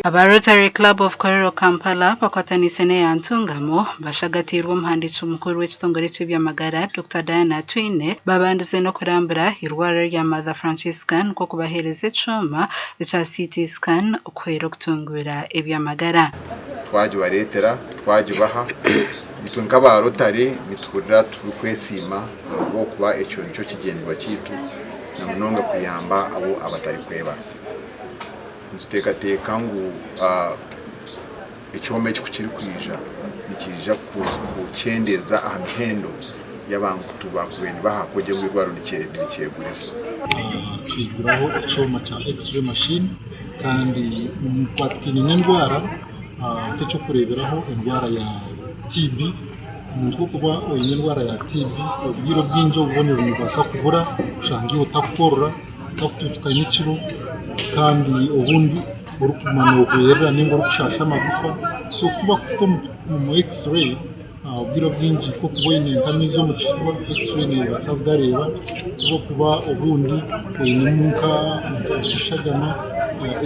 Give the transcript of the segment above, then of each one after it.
Aba Rotary Club of Kololo Kampala bakwataniise n'eya Ntungamo bashagatiirwe omuhandiiki mukuru w'ekitongore ky'eby'amagara Dokita Diana Atwine babandize n'okurambura eirwariro rya Mother Francisca nikwo kubaheereza ekyoma ekya CT Scan okuhwera okutunguura eby'amagara. Twagibareetera, twagibaha. Itwe nk'aba Rotary nituhurira turikwesiima ahabw'okuba ekyo nikyo kigyendererwa kyaitu na munonga kuyamba abo abatarikwebaasa. Nituteekateeka ngu ekyoma eki ku kirikwija nikiija kukyendeeza aha mihendo y'abantu baakubaire nibaha ahabw'okugira ngu eirwariro nirikyegurira. Twiguraho ekyoma kya X-ray machine kandi omu bikwatiraine n'endwara nk'eky'okureeberaho endwara ya TB, omuntu ku orikuba oine endwara ya TB obwire obwingi obubonero nibubaasa kubura oshanga iwe otakukorora. Otakutuutuka nyekiro kandi obundi orikuguma noohwerera nainga orikushaasha amagufa so ku bakuta omu x-ray obwire obwingi nk'okuba oine nk'amaizi omu kifuba x-ray neebaasa kugareeba oba okuba obundi oinemu nk'eshagama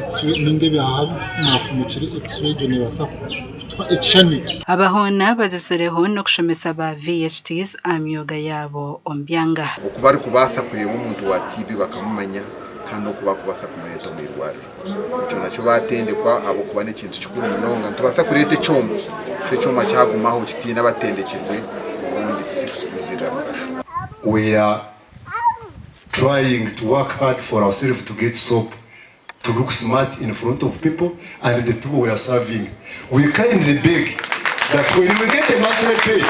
x-ray nainga ebihaha bifumafumukire x-ray egyo neebaasa kutuha ekishushani. Aba hoona bagizireho n'okushomesa ba VHTs aha myoga yaabo omu byanga. Oku barikubaasa kureeba omuntu wa TB bakamumanya kandi n'oku barikubaasa kumureeta omu irwariro. Ekyo nakyo baatendekwa ahabw'okuba n'ekintu kikuru munonga. Nitubaasa kureeta ekyoma, nikyo ekyoma kyagumaho kitaine abatendekirwe obundi tikikutugirira mugasho. We are trying to work hard for ourselves to get soap to look smart in front of people and the people we are serving. We kindly beg that when we get a monthly pay,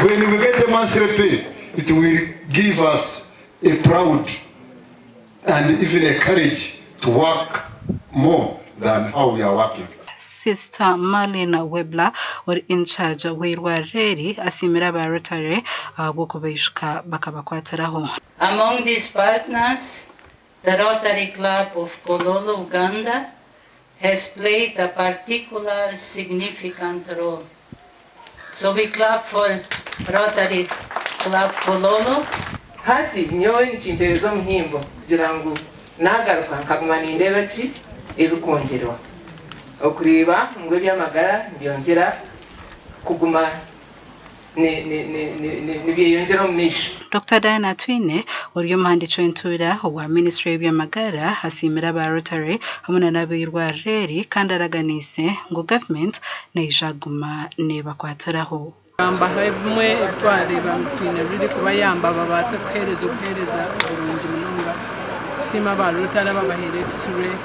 when we get a monthly pay, it will give us a proud and even a courage to work more than how we are working. Sister Marlene Webler ori in-charge w'eirwariro eri asiimire aba Rotary ahabw'okubaijuka bakabakwatiraho. Among these partners, the Rotary Club of Kololo, Uganda, has played a particular significant role. So we clap for Rotary Club Kololo. Hati nyowe nikimpeereza omuhimbo kugira ngu naagaruka nkaguma nindeeba ki ebirikwongyerwa okureeba ngu eby'amagara nibyongyera kuguma nibyeyongyera omu maisho. Dokita Diana Atwine ori omuhandiiki w'entuura owa minisiture y'eby'amagara asiimire aba Rotary hamwe na n'ab'eirwariro eri kandi araganiise ngu gavumenti neija kuguma neebakwatiraho. Kugamba ebimwe ebi twareeba ngu twine riri kubayamba babaase kuheereza obuheereza burungi munonga. Tusiima aba Rotary ababahaire X-ray.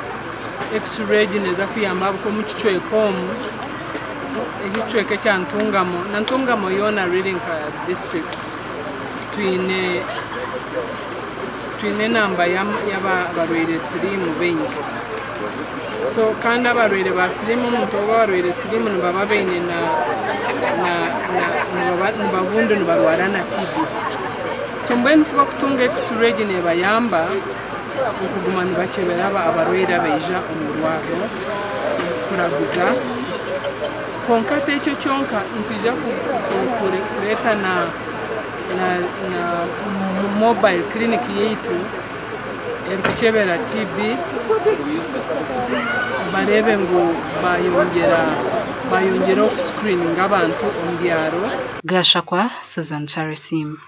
X-ray egi neeza kuyamba ahabw'okuba omu kicweka omu, eki ekicweka ekya Ntungamo na Ntungamo yoona really nka district twine twine enamba y'abarwaire siriimu baingi. So kandi abarwaire ba siriimu omuntu ou abarwaire siriimu nibaba baine na na na nibaba obundi nibarwara na TB. So mbwenu ku bakutunga X-ray egi neebayamba okuguma nibakyebera abarwaire abaija omu irwariro kuraguza. Kwonka t'ekyo kyonka, nitwija kureeta na na mobile clinic yaitu erikukyebera TB bareebe ngu bayongyera bayongyera okuscreeninga abantu omu byaro. Gashakwa Susan Charisiima.